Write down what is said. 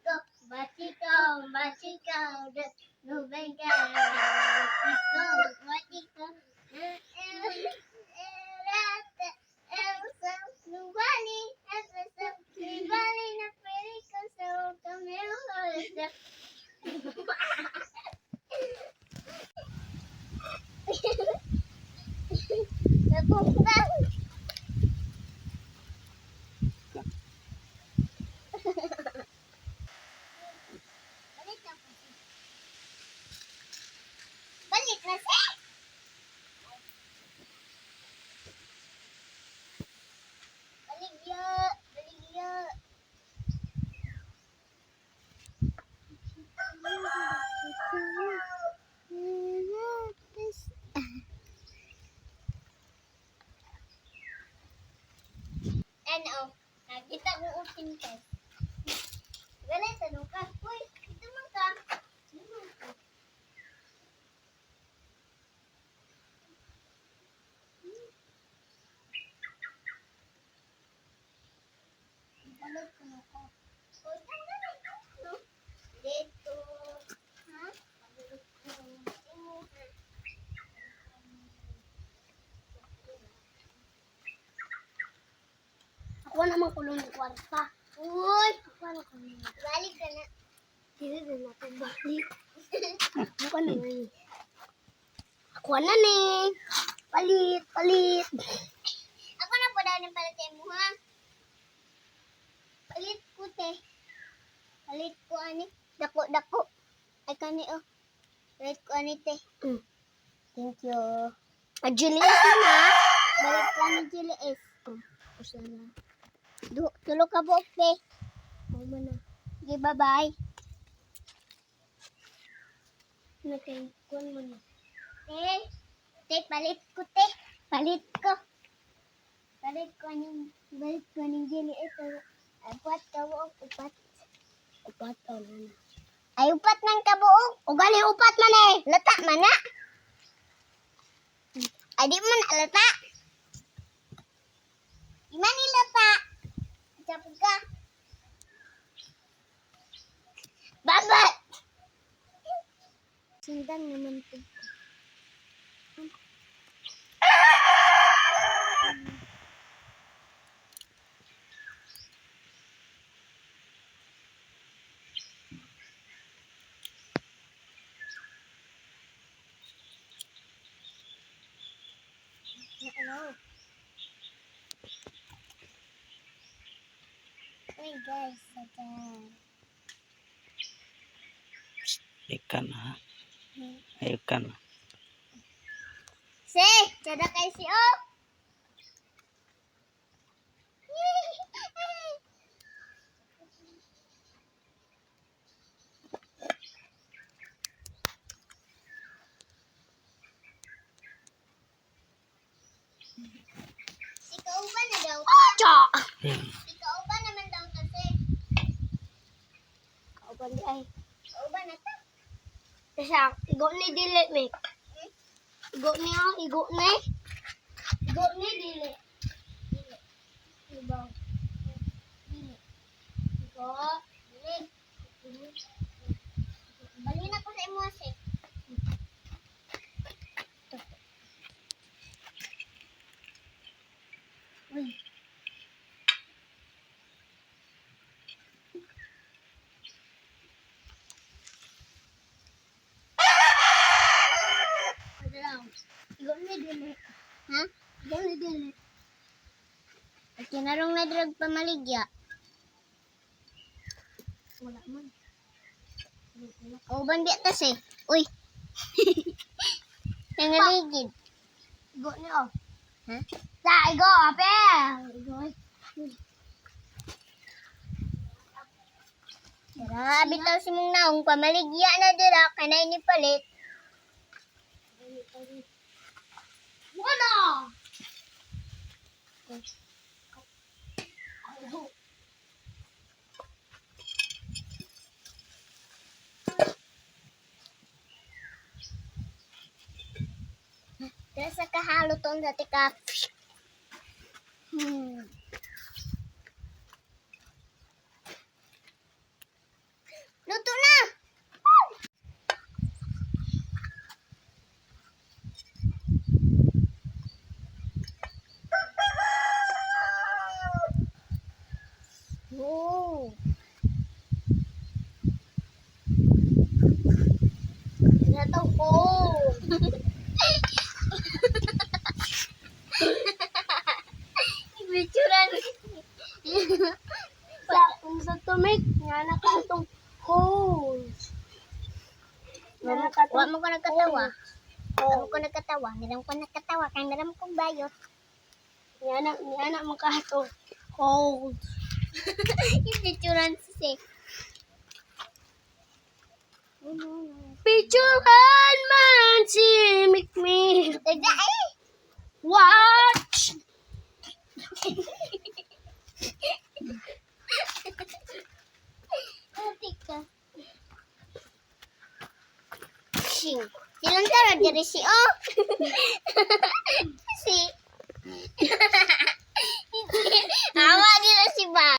Go, batiko, batiko, nubengka, batiko, batiko, Napunta. Balik na po siya. Balik na siya! Baligya! Baligya! Ano? Nakita ko usin ka. Galit, tanong ka. Uy, ito man ka. Ito man ka. Balik ko na ko. Uy, tanggalin ko. No? Dito. Ha? Balik ko. Ako naman kulong ng kwarta. Uy! Ako na kulong. Balik ka na. Dili na ako balik. Ako na ni. Ako na ni. Palit, palit. Ako na po daw ng palit mo, ha? Palit ko, te. Palit ko, ani. Dako, dako. Ay, kani, oh. Palit ko, ani, te. Thank you. Ah, Julius na na. Balik ko, ani, Julius. Usa na. Du, tulo ka buok, te. Ako man na. Okay, bye-bye. Nakay kuan mo na. Te, te, palit ko, te. Palit ko. Palit ko, ani, balik ko, ani, Julius. Upat ka buok, upat. Upat o na na. Ay, upat ng kabuok. O gali upat man eh. Lata man na. Ay, di man lata. Di man ilata. Tapos ka. Babat! Sundan naman to. Ano? Uy, guys. Satan. Ikan ha. Ikan. Si! Tsada kay si O! Si Kauban na daw. Cha. Si Kauban naman daw kasi. Kauban di ay. Kauban na ta. Kasi igo ni dili me. Igo ni ah, igo ni. Igo ni dili. Dili. Ibaw. Dili. Igo. Dili. Bali na ko sa imo si. Uy. Ano lang? Igo ni dili. Ha? Igo ni dili. At kinarong na drug pamaligya. Wala man. Kauban biya tas eh. Uy. Nangaligid. Igo ni oh. Ha? Sa igo ape. Igo. Tara, bitaw si mong naong pamaligya na dira kanay ni palit. Wala. Tara sa kahalo ton sa tika. Ang sa tumik, nga nakatong holes. Nga Wa nakatong mo ko nagkatawa. Wa mo holes. ko nagkatawa. Niram ko nagkatawa kay naram kong bayot. Nga na, nga na makatong holes. Yung picturean si. Picturean man si Mikmik. Dagda eh. Watch! Ate ka. Sing. Silang tara diri si oh. Si. Awa nila si ba.